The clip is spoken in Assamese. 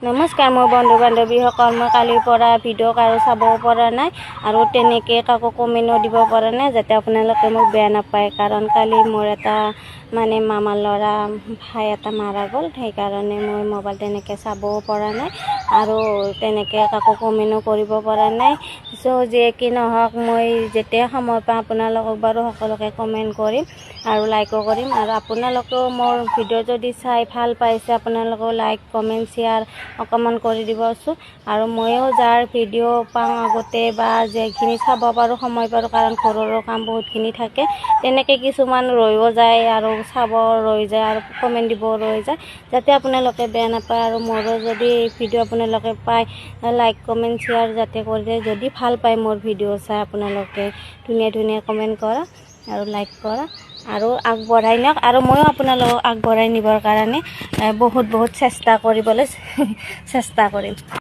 নমস্কাৰ মোৰ বন্ধু বান্ধৱীসকল। মই কালিৰ পৰা ভিডিঅ' কাৰো চাব পৰা নাই আৰু তেনেকৈ কাকো কমেণ্টো দিব পৰা নাই, যাতে আপোনালোকে মোক বেয়া নাপায়। কাৰণ কালি মোৰ এটা মানে মামাৰ ল'ৰা ভাই এটা মাৰা গ'ল। সেইকাৰণে মই মোবাইল তেনেকৈ চাবও পৰা নাই আৰু তেনেকৈ কাকো কমেণ্টো কৰিব পৰা নাই। চ' যিয়ে কি নহওক, মই যেতিয়া সময় পাওঁ আপোনালোকক বাৰু সকলোকে কমেণ্ট কৰিম আৰু লাইকো কৰিম। আৰু আপোনালোকেও মোৰ ভিডিঅ' যদি চাই ভাল পাইছে, আপোনালোকেও লাইক, কমেণ্ট, শ্বেয়াৰ অকণমান কৰি দিবচোন। আৰু ময়ো যাৰ ভিডিঅ' পাওঁ আগতে বা যিখিনি চাব পাৰোঁ, সময় পাৰোঁ, কাৰণ ঘৰৰো কাম বহুতখিনি থাকে, তেনেকৈ কিছুমান ৰৈও যায় আৰু চাব ৰৈ যায় আৰু কমেণ্ট দিব ৰৈ যায়, যাতে আপোনালোকে বেয়া নাপায়। আৰু মোৰো যদি ভিডিঅ' আপোনালোকে পায়, লাইক, কমেণ্ট, শ্বেয়াৰ যাতে কৰি দিয়ে। যদি ভাল পায় মোৰ ভিডিঅ' চাই আপোনালোকে ধুনীয়া ধুনীয়া কমেণ্ট কৰা আৰু লাইক কৰা আৰু আগবঢ়াই নিয়ক। আৰু ময়ো আপোনালোকক আগবঢ়াই নিবৰ কাৰণে বহুত বহুত চেষ্টা কৰিবলৈ চেষ্টা কৰিম।